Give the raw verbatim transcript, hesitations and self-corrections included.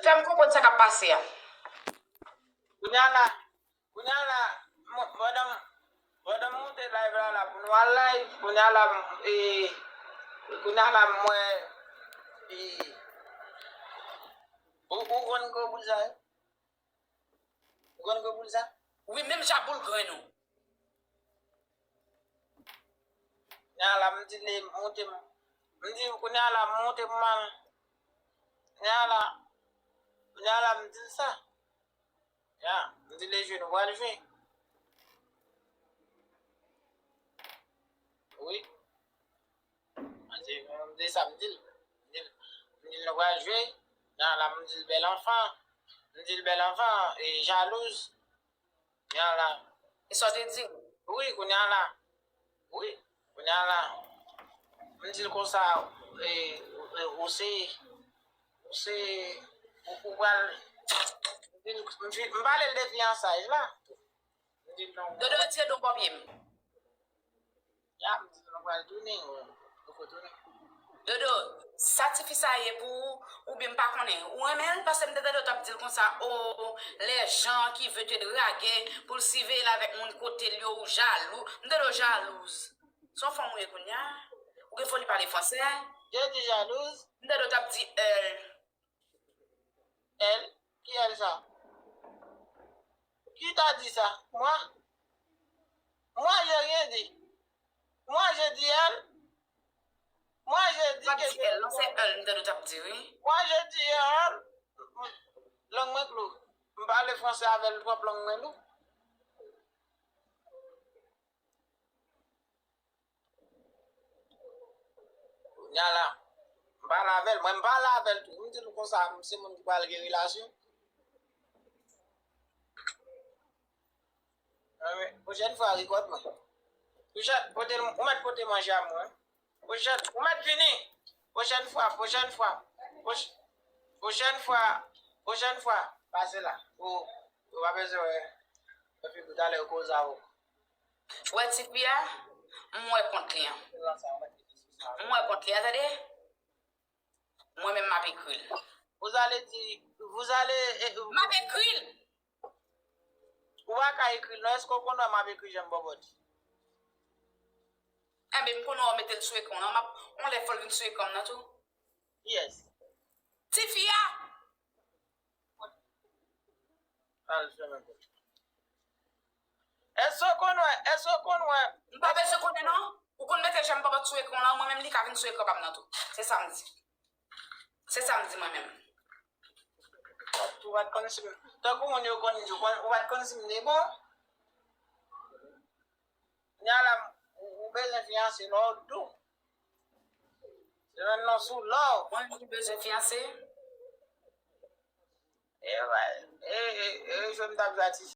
Fè m konprann sa k ap pase a. Kounye a la, kounye a la, m- pandan m- pandan m moute live la, la pou nou al live, kounye a la, m- e, kounye a la, m wè, e, ou, ou konn gwo boul sa yo? Ou konn gwo boul sa? Wi, menm jan boul grenn ou. Kounye a la, m di li, moute m. M di, kounye a la, moute m al. Kounye a la, kounye a la, m di l sa. Ya, m di l e jwe nou pral jwe. Wi. M di, m di sa, m di l. M di l, m di l nou pral jwe. Kounye a la, m di l bèl anfan. M di l bèl anfan, e jalouz. Kounye a la. E sa w te di l? Wi, kounye a la. Wi, kounye a la. M di l konsa, e, e, ou se, ou se, ou, ou pral, m di l, m fi- m pale l de fiyansaj la. M di l non. Dodo, retire don papye m. Ya, m di l nou pral tounen, nou fo tounen. Dodo, sa tifi sa ye pou ou, oubyen m pa konnen. Ou renmen l? Paske m te tande w t ap di l konsa, o, les gens qui veulent te draguer, pou l siveye l avèk moun kote l yo, ou jalou. M tande w jalouz. Se yon fanm ou ye kounye a? Ou gen foli pale fransè? Je dis jalouse. M tande w t ap di elle. Elle? Qui elle ça? Qui t'a dit ça? Moi? Moi, j'ai rien dit. Moi, j'ai dit elle. Moi, j'ai dit que elle, non, se elle, m tande w t ap di, wi. Moi, j'ai dit elle. Lang mwen klou. M pale fransè avè l twòp, lang mwen lou. Kounye a la, m pale avè l. Mwen, m pale avè l tou. M di l konsa, m se moun ki pral gen relasyon. Anben, pwochèn fwa, rekòd mwen. Pwochèn, pote l, ou mèt pote manje a mwen. Pwochèn, ou mèt vini. Pwochèn fwa, pwochèn fwa. Pwoch- pwochèn fwa, pwochèn fwa. Pase la. Ou, ou pa bezwen wè. Epi pou talè, ou koze avè w. Ou wè tifi a? M wè kont li an. M wè kont li an, tande? Mwen menm m ap ekri l. Vous allez dire, vous allez, eh, m ap ekri l. Ou pa ka ekri l non, èske w konn wè m ap ekri jan m bòbòt? Enben, m konn wè w mete l sou ekran lan, m ap, yon lè fò l vin sou ekran m nan tou. Yes. Tifi a! Al fèmen bòt. Èske w konn wè, èske w konn wè? M pa bezwen konnen non. Ou konn mete jan m bòbòt sou ekran lan, mwen menm li ka vin sou ekran pa m nan tou. Se sa m di. Se sa m di mwen menm. Ou pa t konn si m, tankou moun yo konn di, ou konn- ou pa t konn si m te bon. Kounye a la, ou, ou bezwen fiyanse, non, ou dou. Se menm non sou lò. Mwen menm ki bezwen fiyanse. E, e, e, e, jwenn m t ap jwe atis.